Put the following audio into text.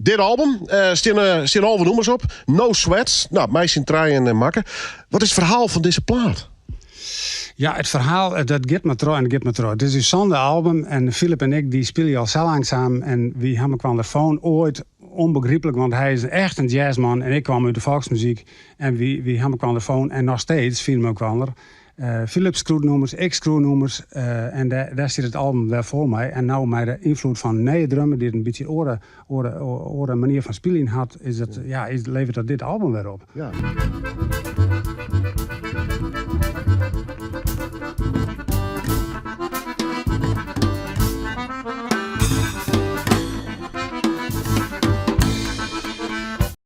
Dit album eh, stean, eh, stean 11 nûmers op. No Sweats, nou, mei syn trijen eh, makke. Wat is it ferhaal fan dizze plaat? Ja, it ferhaal dat giet mar troch en giet mar troch. It is ús sânde album en Philip en ik dy spylje al sa lang samen en wy ha mekoar fûn oait ûnbegryplik, want hy is echt in jazzman en ik kwam út de folksmuzyk en wy ha mekoar fûn en noch steeds fine we mekoar. Philip skriuwt nûmers, ik skriuw nûmers en dêr stiet it album wer fol mei. En no mei de ynfloed fan nije drummer dy't in bytsje oare, oare, oare manier fan spyljen hat, is it, ja, is, leveret dat dit album wer op. Ja.